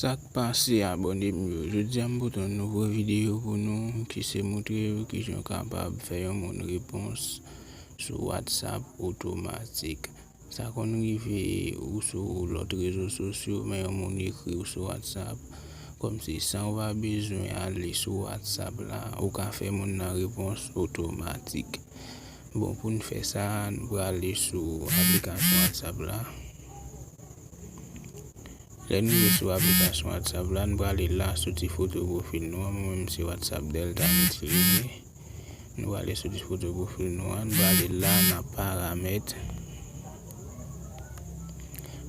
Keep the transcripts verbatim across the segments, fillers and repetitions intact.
Sa k pase, abòne m yo? Jodi a m pote yon nouvo videyo pou nou ki se montre w kijan w kapab fè yon moun repons sou WhatsApp otomatik. Sa konn rive ou sou lòt rezo sosyo, men yon moun ekri w sou WhatsApp, kòmsi san w pa bezwen ale sou WhatsApp la, ou ka fè moun nan repons otomatik. Bon, pou n fè sa, nou prale sou aplikasyon WhatsApp la. Lè n rive sou aplikasyon WhatsApp la, n prale la sou ti foto pwofil nou an. Mwen menm se WhatsApp Delta m itilize. Nou prale sou ti foto pwofil nou an, n prale la nan paramèt.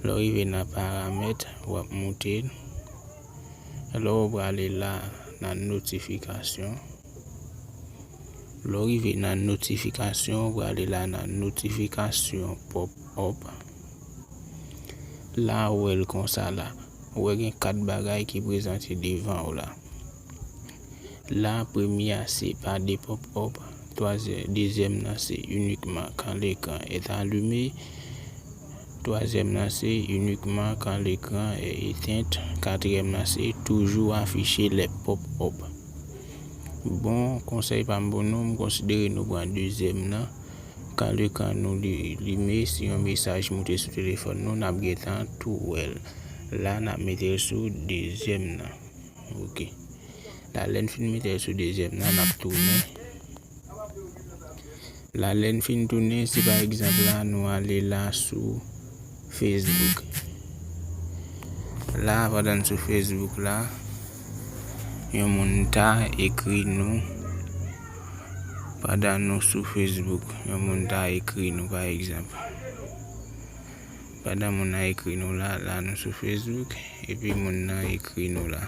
Lè w rive nan paramèt, w ap moute. Lè w prale la nan notifikasyon. Lè w rive nan notifikasyon, w prale la nan notifikasyon pop up. La, ou wè l konsa la. Ou wè gen kat bagay ki prezante devan w la. La, premye a se pa de pop up, twazyè-, dezyèm nan se uniquement quand l'écran est allumé, twazyèm nan se uniquement quand l'écran est éteint, katriyèm nan se toujours affiché les pop up. Bon, konsèy pa m pou nou, m konsidere nou pran dezyèm nan. Quand l'écran nou li-, lime, si yon mesaj moute sou telefòn nou, n ap gentan tou wè l. La, n ap mete l sou dezyèm nan. Ok. La, lè n fin mete l sou dezyèm nan, n ap tounen. La, lè n fin tounen, si pa egzanp la, nou ale la sou Facebook. La, pandan n sou Facebook la, yon moun ta ekri nou. Pandan nou sou Facebook, yon moun ta ekri nou, pa egzanp. Pandan moun nan ekri nou la, la nou sou Facebook, epi moun nan ekri nou la.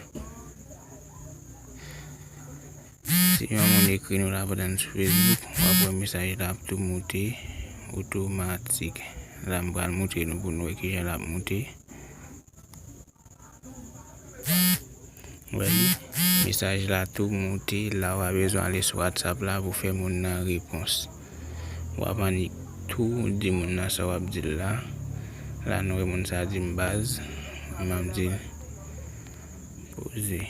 Si yon moun ekri nou la pandan n sou Facebook, w ap wè mesaj la ap tou moute otomatik. La, m pral montre nou pou nou wè kijan l ap moute. Wè li, mesaj la tou moute, la w pa bezwen ale sou WhatsApp la pou fè moun nan repons. W ap annik tou di moun nan sa w ap di l la. La, nou wè moun sa di m baz, m ap di l poze.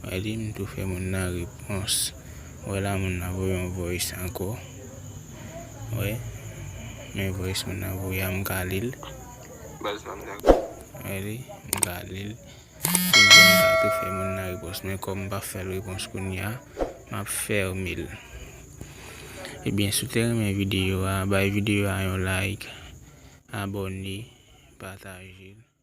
Wè li, m tou fè moun nan repons. Wè la, moun nan voye yon voice ankò. Wè, men voice moun nan voye a, m ka li l. Baz pa m nan. Wè li, m ka li l. Toujou m ka tou fè moun nan repons, men kòm m pa fè l repons kounye a, m ap fèmen l. Ebyen, si w te renmen videyo a, bay videyo a yon like, abòne, pataje l.